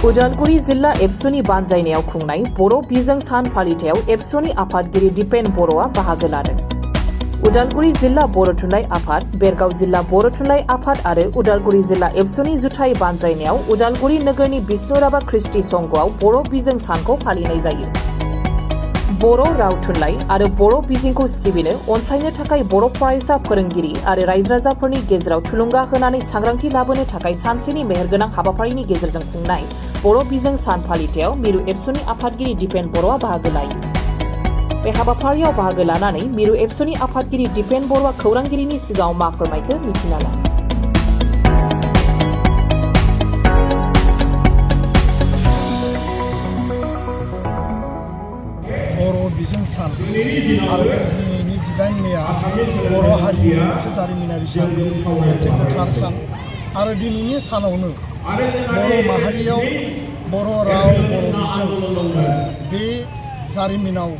उदालगुरि जिल्ला एबसुनि बानजायनायाव खुंनाय बर' बिजों सान फालिथायाव एबसुनि आफादगिरि दिपेन बर'आ बाहागो लादों। उदालगुरि जिल्ला बर' थुनलाइ आफाद, बेरगाव जिल्ला बर' थुनलाइ आफाद आरो उदालगुरि जिल्ला एबसुनि जुथाइ बानजायनायाव उदालगुरि नोगोरनि बिष्णुराभा ख्रिस्टि संघआव बर' बिजों सानखौ फालिनाय जायो। बर' राव थुनलाइ आरो बर' बिजोंखौ सिबिनो अनसायनो थाखाय बर' फरायसा फोरोंगिरि आरो रायजो राजाफोरनि गेजेराव थुलुंगा होनानै सांग्रांथि लाबोनो थाखाय सानसेनि मेहेरगोनां हाबाफारिनि गेजेरजों खुंनाय बर' बिजों सान फालिथायाव मिरु एबसुनि आफादगिरि दिपेन बर'आ बाहागो लायो। बे हाबाफारियाव बाहागो लानानै मिरु एबसुनि आफादगिरि दिपेन बर'आ खौरांगिरिनि सिगाङाव मा फोरमायखो मिथिना ला। बर' बिजों सान आरो बे दिनैनि 18 मेआ बर' हारिनि मोनसे जारिमिनारि सान, मोनसे गोथार सान आरो दिनैनि सानावनो बर' माहारियाव बर' राव, बर' बिजों बे जारिमिनाव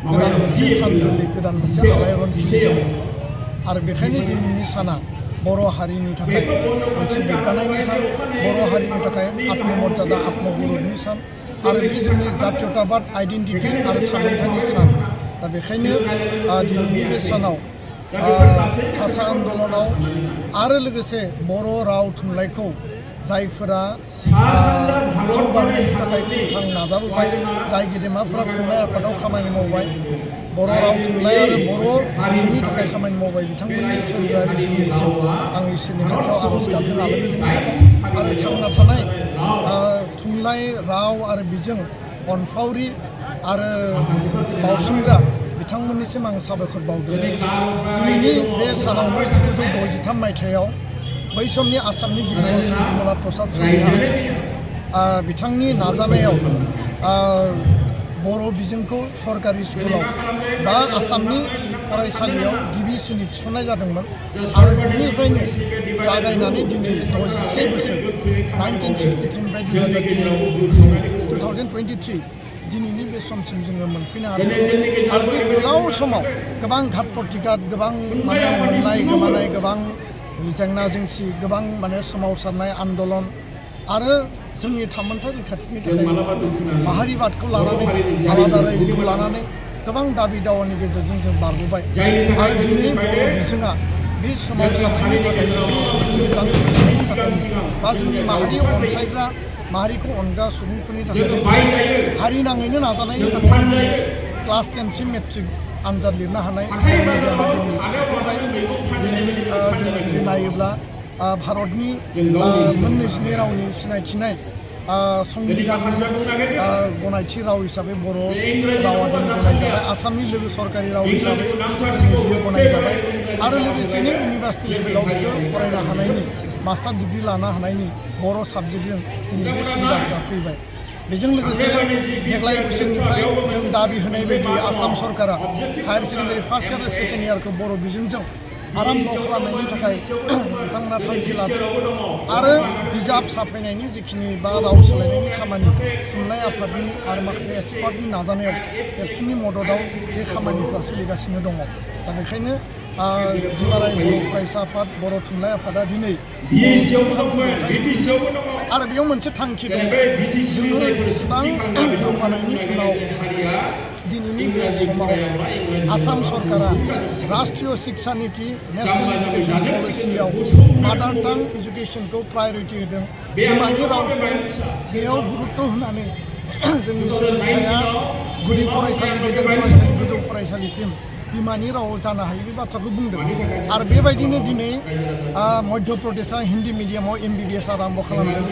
गोदान मोनसे सान गोरलै, गोदान मोनसे आलायरन खिलिजेनदोंमोन आरो बेखायनो दिनैनि साना बर' हारिनि थाखाय मोनसे गोग्गानायनि सान, बर' हारिनि थाखाय आत्ममर्यादा, आत्मगौरबनि सान आरो बे जोंनि जातीयताबाद आइडेन्टिटि आरो थामोन्थानि सान। दा बेखायनो दिनैनि बे सानाव भाषा आन्दलनाव आरो लोगोसे बर' राव थुनलाइखौ जायफोरा जौगाहोनायनि थाखाय थि नाजाबोबाय, जाय गेदेमाफोरा थुनलाइ आफादाव खामानि मावबाय, बर' राव थुनलाइ आरो बर' बिजोंनि थाखाय खामानि मावबाय, बिथांमोननि सोरगोआरि जिउनिसिम आं इसोरनि खाथियाव आर'ज गाबदों आलो गोजोननि थाखाय आरो थांना थानाय थुनलाइ, राव आरो बिजों अनफावरि आरो बावसोमग्रा बिथांमोननिसिम आं साबायखर बावदों। दिनैनि बे सानावनो 1963 मायथाइयाव बै समनि आसामनि गिबि मन्थ्रि बिमला प्रसाद चौधुरीया बिथांनि नाजानायाव बर' बिजोंखौ सरकारि स्कुलाव बा आसामनि फरायसालियाव गिबिसिन थिसननाय जादोंमोन आरो बेनिफ्रायनो जागायनानै दिनै 61 बोसोर 1963निफ्राय 2023 दिनैनि बे समसिम जोङो मोनफैनो हादों आरो बे गोलाव समाव गोबां घात प्रतिघात, गोबां मोननाय गोमानाय, गोबां जेंना जेंसि, गोबां सोमावसारनाय आन्दलन आरो जोंनि थामोन्था रैखाथिनि थाखाय माहारिबादखौ लानानै, आलादा रायजोखौ लानानै गोबां दाबि दावानि गेजेरजों जों बारबोबाय आरो दिनै बर' बिजोङा बे सोमावसारनायनि थाखाय, जोंनि जांख्रिखांनायनि थाखाय बा जोंनि माहारि अनसायग्रा, माहारिखौ अनग्रा सुबुंफोरनि थाखाय हारि नाङैनो नाजानायनि थाखाय क्लास 10सिम मेट्रिक आनजाद लिरनो हानाय मिडियामा दिनै सफैबाय। दिनै जोङो जुदि नायोब्ला भारतनि मोननैजिनै रावनि सिनायथिनाय संबिधाननि गनायथि राव हिसाबै बर' रावा दिनै गनायजाबाय, आसामनि लोगो सरकारि राव हिसाबै बियो गनायजाबाय आरो लोगोसेनो इउनिभार्सिटि लेभेलाव बियो फरायनो हानायनि, मास्टार डिग्रि लानो हानायनि बर' साबजेक्टजों दिनै बे सुबिदाफोरा फैबाय। बेजों लोगोसे देग्लाय बोसोरनिफ्राय जों दाबि होनाय बायदि आसाम सरकारा हायार सेकेन्डारि फार्स्ट इयार आरो सेकेन्ड इयारखौ बर' बिजोंजों आराम्भ खालामनायनि थाखाय बिथांमोना थांखि लादों आरो बिजाब साफायनायनि जिखिनि बा राव सोलायनायनि खामानि थुनलाइ आफादनि आरो माखासे एक्सपार्टनि नाजानायाव एबसुनि मददआव बे खामानिफ्रा सोलिगासिनो दङ। दा बेखायनो दुलाराय बर' फरायसा आफाद, बर' थुनलाइ आफादा दिनै आरो बेयाव मोनसे थांखि दङ, जोङो बेसेबां जौगानायनि उनाव दिनैनि बे समाव आसाम सरकारा राष्ट्रीय शिक्षा नीति, नेशनेल एजुकेशन पलिसियाव मादार टां एजुकेशनखौ प्रायरिटि होदों, बिमानि रावखौ बेयाव गुरुत्त होनानै जोंनि सोलोंथाइया गुदि फरायसालि, गेजेर फरायसालि, गोजौ फरायसालिसिम बिमानि राव जानो हायो बे बाथ्राखौ बुंदों आरो बेबायदिनो दिनै मध्य प्रदेशआ हिन्दी मिडियामाव MBBS आरम्भ खालामदों।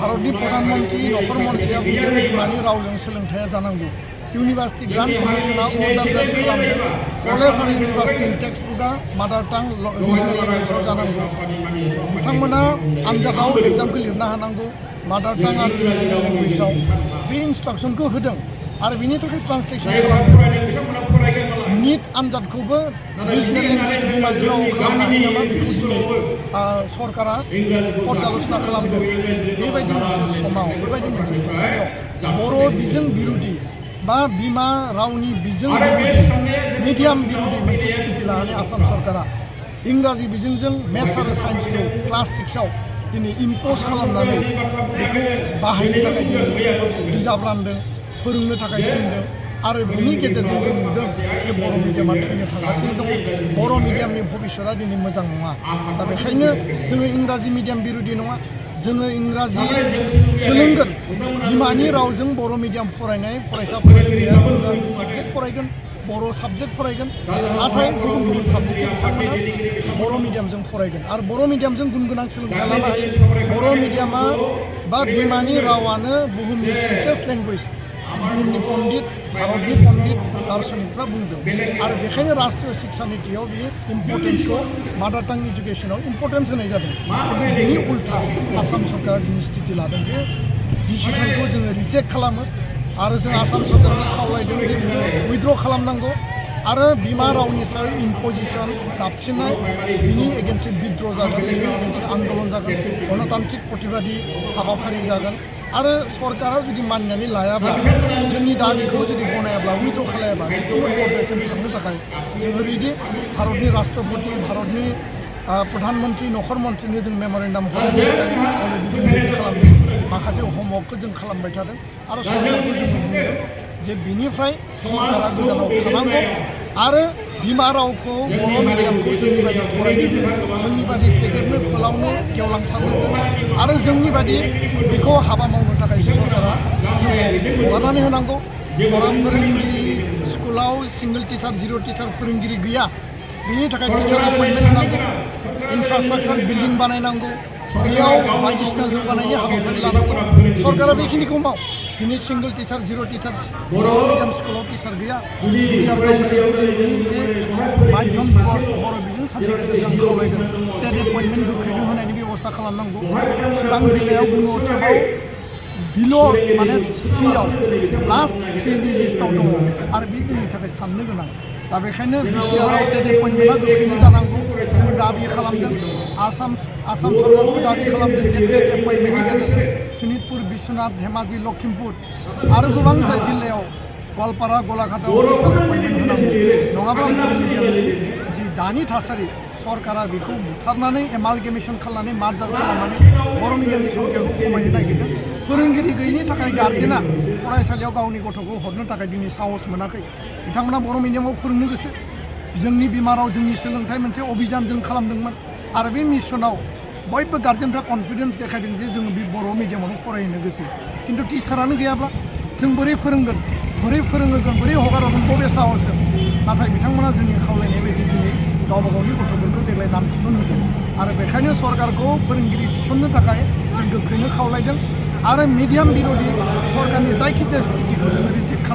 भारतनि प्रधान मन्त्रि, नखर मन्त्रिया बुंदों बिमानि रावजों सोलोंथाइया जानांगौ। इउनिभार्सिटि ग्रान्ट कमिसना अर्डार जारि खालामदों, कलेज आरो इउनिभार्सिटिनि टेक्सट बुकआ मादार टां रिजनेल लेंगुवेजाव जानांगौ। बिथांमोना आनजादाव एग्जामखौ लिरनो हानांगौ मादार टां आरो रिजनेल लेंगुवेजाव। बे इन्सट्राक्सनखौ होदों आरो बिनि थाखाय ट्रान्सलेसन खालामदों। नीट आनजादखौबो रिजनेल लेंगुवेज बिमानि राव खालामनो हायो नामा बेखौ दिनै सरकारा पर्यालोचना खालामदों। बेबायदि मोनसे समाव, बेबायदि मोनसे थासारियाव बर' बिजों बिरोधि बा बिमा रावनि बिजों बिरोधि, मिडियाम बिरोधि मोनसे स्थिति लानानै आसाम सरकारा इंराजि बिजोंजों मेथ्स आरो साइन्सखौ क्लास 6आव दिनै इम्प'ज खालामनानै बेखौ बाहायनो थाखाय दिनै बिजाब रानदों फोरोंनो थाखाय थिनदों आरो बिनि गेजेरजों जों नुदों जे बर' मिडियामा थैनो थांगासिनो दङ बर' मिडियामनि भबिष्यतआ दिनै मोजां नङा दा बेखायनो जोङो इंराजि मिडियाम बिरोधि नङा जोङो इंराजि सोलोंगोन बिमानि रावजों बर' मिडियाम फरायनाय फरायसा फरायसुलिया इंराजि साबजेक्ट फरायगोन बर' साबजेक्ट फरायगोन नाथाय गुबुन गुबुन साबजेक्टखौ बिथांमोना बर' मिडियामजों फरायगोन आरो बर' मिडियामजों गुन गोनां सोलोंथाइ लानो हायो बर' मिडियामा बा बिमानि रावानो बुहुमनि स्वीटेस्ट लेंगुवेज बुहुमनि पण्डित भारतनि पण्डित दार्शनिकफ्रा बुंदों आरो बेखायनो राष्ट्रीय शिक्षा नीतियाव बियो इम्पर्टेन्सखौ मादार टां इडुकेसनाव इम्पर्टेन्स होनाय जादों खिन्थु बिनि उल्था आसाम सरकारा दिनै स्थिति लादों बे डिसिसनखौ जोङो रिजेक्ट खालामो आरो जों आसाम सरकारखौ खावलायदों जे बिखौ उइथड्र खालामनांगौ आरो बिमा रावनि सायाव इम्पजिसन जाबसिननाय बिनि एगेन्स्ट बिद्र' जागोन बिनि एगेन्स्ट आन्दलन जागोन गणतान्त्रिक प्रतिबादि हाबाफारि जागोन आरो सरकारा जुदि मानिनानै लायाब्ला जोंनि दाबिखौ जुदि गनायाब्ला उइथड्र खालायाब्ला जिखुनु पर्यायसिम थांनो थाखाय जोङो रेडि भारतनि राष्ट्रपति भारतनि प्रधानमन्त्री नखर मन्थ्रिनो जों मेम'रेन्डाम हरनो थाखाय अलरेडि जों रेडि खालामदों माखासे हमवर्कखौ जों खालामबाय थादों आरो सरकारखौ जों बुंदों जे बिनिफ्राय सरकारा गोजानाव थानांगौ आरो बिमा रावखौ बर' मिडियामखौ जोंनि बायदि फरायनो जोंनि बायदि फेदेरनो फोलावनो गेवलांसारनो आरो जोंनि बायदि बेखौ हाबा मावनो थाखाय सरकारा जों हगारनानै होनांगौ बर' फोरोंगिरि स्कुलाव सिंगल टिचार जिर' टिचार फोरोंगिरि गैया बिनि थाखाय टिचार एपइन्टमेन्ट होनांगौ इनफ्रास्ट्राक्चार बिल्डिं बानायनांगौ बेयाव बायदिसिना जौगानायनि हाबाफारि लानांगौ सरकारा बेखिनिखौ माव दिनै सिंगल टिचार जिर' टिचार बर' मिडियाम स्कुलाव टिचार गैया टिचार काउन्सिलाव बे माध्यम दिबस बर' बिजों साननि गेजेरजों खावलायदों टेट एपइन्टमेन्ट गोख्रैनो होनायनि बेबस्था खालामनांगौ चिरां जिल्लायाव गुन उत्सबआव बिल' माने थ्रियाव लास्ट थ्रिनि लिस्टआव दङ आरो बे जोंनि थाखाय साननो गोनां दा बेखायनो बिटिआरआव टेट एपइन्टमेन्टआ गोख्रैनो जानांगौ जों दाबि खालामदों आसाम सरकारखौ दाबि खालामदों जे टेट एपइन्टमेन्टनि गेजेरजों सनितपुर बिश्वनाथ धेमाजि लखिमपुर आरो गोबां जिल्लायाव गवालपारा गलाघाटआव टिचार एपइन्टमेन्ट होनांगौ नङाब्ला बर' मिडियामनि जि दानि थासारि सरकारा बेखौ बुथारनानै एमालगेमेसन खालामनानै मार्जार खालामनानै बर' मिडियामनि संख्याखौ खमायनो नागिरदों फोरोंगिरि गैयिनि थाखाय गार्जेना फरायसालियाव गावनि गथ'खौ हरनो थाखाय दिनै साहस मोनाखै बिथांमोना बर' मिडियामाव फोरोंनो गोसो जोंनि बिमा राव जोंनि सोलोंथाइ मोनसे अभियान जों खालामदोंमोन आरो बे मिसनाव बयबो गार्जेनफ्रा कनफिडेन्स देखायदों जे जोङो बे बर' मिडियामावनो फरायनो गोसो खिन्थु टिचारानो गैयाब्ला जों बोरै फोरोंगोन बोरै फोरोंहोगोन बोरै हगारहरगोन बबे साहसजों नाथाय बिथांमोना जोंनि खावलायनाय बायदि दिनै गावबा गावनि गथ'फोरखौ देग्लाय नाम थिसनहोदों आरो बेखायनो सरकारखौ फोरोंगिरि थिसननो थाखाय जों गोख्रैनो खावलायदों आरो मिडियाम बिरोधि सरकारनि जायखिजाया स्थितिखौ जोङो रिजेक्ट